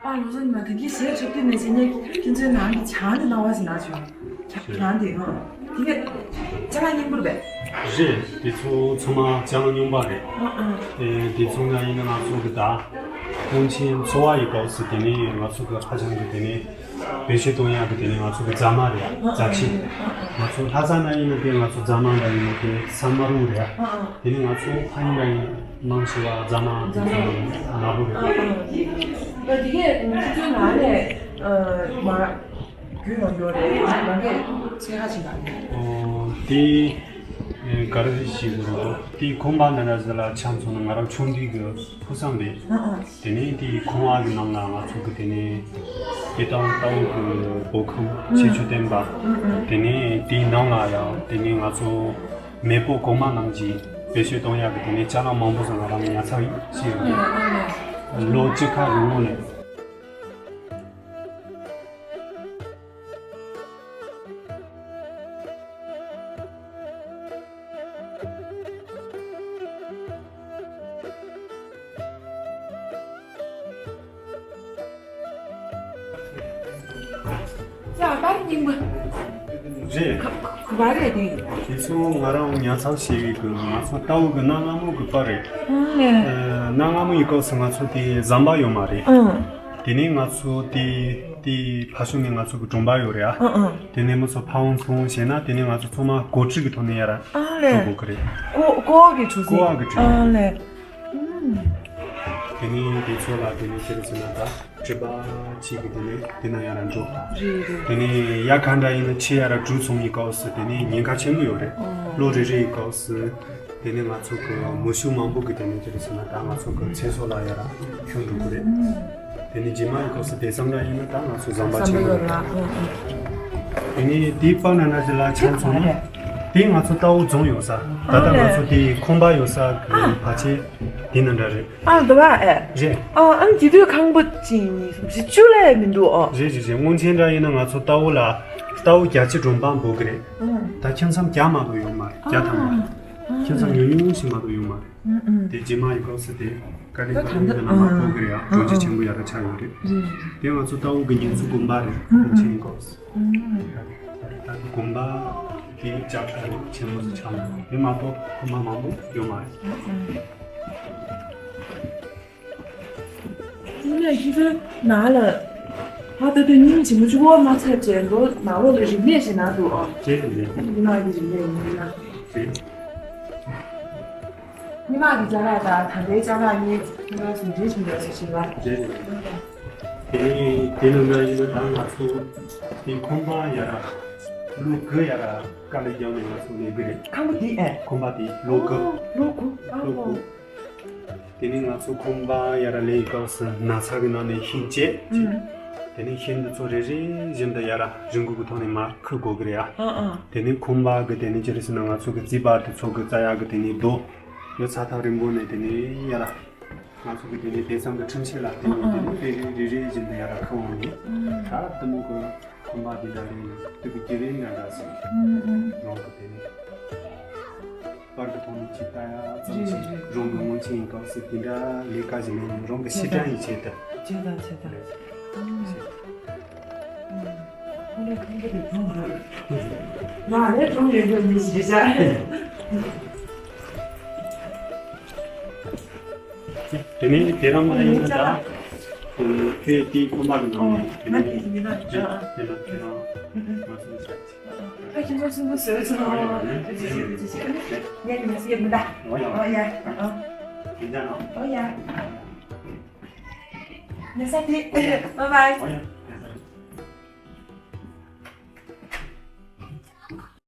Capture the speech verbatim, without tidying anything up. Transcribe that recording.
ཨ་ལོ་སོ་ཉི་མ་དེ་གའི་ཞལ་འཕྲོག་དུས་ནས་བྱས་ནས་ཁྱེད་ཚོའི་ནང་གི་ཇ་དེ་གནང་བ་ཞིག་གནང་བྱུང་། ཇ་དེ་ཨང་དེ་གའི་ཅ་ལག་རྙིང་པ་རེད་པས། རེད། དེ་ཚོ་ཚང་མ་ཅ་ལག་རྙིང་པ་རེད། ཨ་ཨ། ཨེ་དེ་ཚོ་ཡང་ཡིན་ན་ང་ཚོ་གི་ད་སྔོན་ཆད་འཚོ་བ་ཡི་སྐབས་སུ་དེ་ནས་ང་ཚོ་གི་ཧ་ཅང་གི་དེ་ནས་བེད་སྤྱོད་གཏོང་ཡག་གི་དེ་ནས་ང་ཚོ་གི་རྫ་མ་རེད་ཡ། རྫ་ཆས། ང་ཚོ་ལྷ་ས་ན་ཡིན་ན་དེ་ང་ཚོ་རྫ་མ་འདྲ་ཡིན་ན་དེ་ས་དམར་པོ་རེད་ཡ། དེ་ནས་ང་ཚོ་ཕ་ཡུལ་ལ་ཡིན་ན་ནང་ཆེ་བ་རྫ་མ་དེ་ཚོ་དམར་པོ་རེད། ཨ་ཨ། ད་དེ་གས་ཁྱེད་ཚོའི་ནང་ནས་ཨ་མར་རྒྱུས་ཡོང་རྒྱུ་རེད། རང་གིས་ཚོད་ཁ་ཅིག་ལ་ནས། ཨོ་དེ་ག་རེ་ཞིག་རེད་འདུག་དེ་ཁང་པ་ན་ར་ཟི་ལ་ཆ་མཚོན་ན་ང་རང་ཆུང་དུས་ཀྱི་ཕུགས་བསམ་རེད། ཨ་ཨ། དེ་ནས་དེའི་ཁང་བ་གི་ནང་ལ་ང་ཚོ་གི་དེ་ནས་དེ་ལྟ་བུ་ལྟ་བུ་གི་སྒོ་ཁང་ཆེ་ཆུང་ལྡན་པ། དེ་ནས་དེའི་ནང་ལ་ཡང་དེ་ནས་ང་ཚོ་མེས་པོ་གོང་མ་རྣམས་ཀྱིས་བེད་སྤྱོད་གཏོང་ཡག་གི་དེ་ནས་ཅ་ལག་མང་པོ་ཟིག་ང་རང་ཉར་ཚགས་ཡོད་ཞེས་ཡོད་རེད། ལོ་བཅུ་ཁ་རིང་མོ་ནས། ཡ་པར་རྙིང་པ། རེད། ག་ག་པར་རེད་དེ། དེ་ཚོ་ང་རང་ཉར་ཚགས་བྱས་པའི་གི་ང་ཚོ་ལྟ་བུ་གི་གནའ་སྔ་མོ་གི་པར་རེད། ཨང་ལེ། ཨ་གནའ་སྔ་མོ་ཡི་སྐབས་སུ་ང་ཚོ་དེ་ཟམ་པ་ཡོད་མ་རེད། ཨང་། དེ་ནས་ང་ཚོ་དེ་དེ་ཕ་ཤུལ་ནས་ང་ཚོ་གི་གྲོང་པ་ཡོད་རེད་ཨ། ཨང་ཨང་། དེ་ནས་མི་ཚོ་ཕ་བོང་ཚོང་བྱས་ན་དེ་ནས་ང་ཚོ་ཚང་མ་སྒོར་ཁྲི་གི་ཐོག་ནས་ཡར་ཨང་ལེ། འགྲོ་དགོས་གི་རེད། ཀོ་ཀོ་བ་གི་གྲུ་གཟིངས། ཀོ་བ་གི་གྲུ། ཨང་ལེ། ཨང་། དེ་ནས་དེ་ཚོ་ལ་དེ་ནས་ཁྱེད་རང་ཚོ་ན་ད་སྤྲད་པ་གཅིག་གི་དེ་ནས་དེ་ན་ཡར་འགྲོ། རེད་རེད། དེ་ནས་ཡ་ག་འདྲ་ཡིན་ན་ཆེ་ཡར་གྲུ་ཚོང་ཡི་སྐབས་སུ་དེ་ནས་ཉེན་ཁ་ཆེན་པོ་ཡོད་རེད། ཨོ། ལོ་རེ་རེ་ཡི་སྐབས་སུ་དེ་ནས་ང་ཚོ་གི་མི་ཤུགས་མང་པོ་གི་དེ་ནས་ཁྱེད་རང་ཚོ་ན་ད་ང་ཚོ་གི་ཚེ་སྲོག་ལ་ཡར་ཤོར་འགྲོ་གི་རེད། ཨང་། དེ་ནས་རྗེས་མ་ཡི་སྐབས་སུ་དེ་ཙམ་འདྲ་ཡིན་ན་ད་ང་ཚོ་ཟམ་པ་ཆེན་པོ་ཡོད་རེད། ཨང་ཨང་། དེ་ནས་དེའི་པར་ན་ན་ཅི་ལ་ཆ་མཚོན་ན་དེ་ང་ཚོ་ལྟ་བུ་རྫོང་ཡོད་ས་ད་ལྟ་ང་ཚོ་དེའི་ཁང་པ་ཡོད་ས་གི་ཕ་ཆེ་དེ་ན་འདྲ་རེད། ཨ་འདི་བ་ཨེ། རེད། ཨ་ཨ་དེ་དུས་ཁང་པ་གཅིག་གཉིས་གསུམ་བཞི་བཅུ་ལས་མི་འདུག་ཨོ། རེད་རེད་རེད། སྔོན་ཆད་འདྲ་ཡིན་ན་ང་ཚོ་ལྟ་བུ་ལ་ལྟ་བུ་རྒྱ་ཆེ་སྒྲོམ་པ་འབོད་གི་རེད། ཨང་། ད་ཁྱིམ་ཚང་བརྒྱ་མ་གཏོགས་ཡོད་མ་རེད། བརྒྱ་ཐམ་པ། ཨང་། ཁྱིམ་ཚང་ཉུང་ཉུང་ཞིག་མ་གཏོགས་ཡོད་མ་རེད། ཨང་ཨང་། དེ་རྗེས་མ་ཡི་སྐབས་སུ་དེ་དཀའ་ལས་ད་ཁྱོན་ད་ནས་ལ་མ་ཕོག་གི་རེད་ཨ། གྲོང་ཁྱེར་ཆེན་པོ་ཡར་ཆགས་ཡོད་རེད། རེད་རེད། དེ་ང་ཚོ་ལྟ་བུ་གི་ཉེན་ཚུལ་དགོན་པ་རེད། ཨང་ཨང་། སྔོན་ཆད་ཡི་སྐབས་སུ། ཨང་། ད་དགོན་པ་དེ་ལྕགས་ཁྲ་རེད་ཆེན་པོ་ཞིག་ཆགས་ཡོད་རེད། དེ་མ་གཏོགས་དགོན་པ་མང་པོ་ཡོད་མ་རེད། ཨང་ཨང་། དངོས་གནས་ཁྱེད་ཚོའི་ནང་ལ་ད་ལྟ་དུས་སྙིང་རྗེ་མོ་གཅིག་པོ་མ་ཚད་བྱས་མདོ་ནང་ལོགས་ལ་རིག་གནས་ཞིག་ནང་འདུག་ཨ། རེད་རེད། རྙིང་མ་གི་རིག་གནས་ཡིན་ན། རེད། རྙིང་མ་གི་ཅ་ལག་དང་ད་ལྟའི་ཅ་ལག་གཉིས་ཁྱེད་རང་ཚོ་འདྲེས་ཤིང་འདྲ་ཞིག་བྱེད་པ། རེད་རེད། དེ་ནས་དེ་ནང་འདྲ་ཡིན་ན་ད་ང་ཚོ་དེ་ཁང་པ་ཡར་ལོ་དགུ་ཡར་དཀའ་ལས་བརྒྱབ་ནས་ང་ཚོ་ལས་དགོས་རེད། ཁང་པ་དེ་ཨེ། ཁང་པ་དེ་ལོ་དགུ། ཨོ་ལོ་དགུ། ཨ་ལོ་ཨོ། དགུ། དེ་ནས་ང་ཚོ་ཁང་པ་ཡར་ལས་ཡི་སྐབས་སུ་ན་ཚ་གི་ནང་ནས་ཤིང་བཅད་ཅིག་ཨུམ། དེ་ནས་ཤིང་འདི་ཚོ་རེ་རེ་བཞིན་དུ་ཡར་རིན་གོང་གི་ཐོག་ནས་མར་ཁུར་དགོས་གི་རེད་ཨ། ཨ་ཨ། དེ་ནས་ཁང་པ་གི་དེ་ནས་ཅི་རེད་ཟེར་ན་ང་ཚོ་གི་རྩིག་པ་དེ་ཚོ་གི་རྩ་ཡག་གི་དེ་ནས་རྡོ་ཡོད་ས་ཐག་རིང་པོ་ནས་དེ་ནས་ཡར་ང་ཚོ་གི་དེ་ནས་དེང་སང་གི་ཁྲིམས་ཆད་ལ་བརྟེན་ནས་དེ་ནས་རེ་རེ་རེ་རེ་བཞིན་དུ་ཡར་ཁུར་འོང་ནས་ད་དེ་མོ་གི་ཁང་པ་འདི་འདྲ་རེད། དེ་གི་དགེ་རྒན་འདྲ་འདྲ་ཟེར། ཨུམ་ཨུམ། རང་གི་དེ་ནས་པར་གི་ཐོག་ནས་ཅིག་ལྟ་ཡ་ཙམ་ཞིག་རེད་རེད། རང་གི་སྔོན་ཆད་ཡིན་སྐབས་སུ་དེ་འདྲ་ལས་ཀ་ཞིག་མེད་ནས་རང་གི་ཕྱི་དྲན་ཡི་ཆེད་དུ། བྱས་ཙང་བྱས་ཙང་། ཨུམ། ཨུམ། ཁོང་ཚོ་ཁོང་ཚོ་དེ་གྲོང་རེད། ང་ལས་གྲོང་རེད་འགྲོ་མི་ཞིག་རེད་ཤག་དེ་ནས་དེ་རང་མ་ཡིན་ན་ད། ཁྱོད་དེའི་ཁང་པ་གི་ནང་ནས་དེ་ནས་དེ་ནས་དེ་རང་ང་ཚོ་ཆ། ཨ་ཁྱེད་ཚོ་སུན་པོ་བཟོས་སོང་། ངས་ནི་མ་ཟེར་མི་འདའ། ཨོ་ཡ། ཨོ་ཡ། ཨོ་ཡ། ནས་ས་དེ། Bye bye།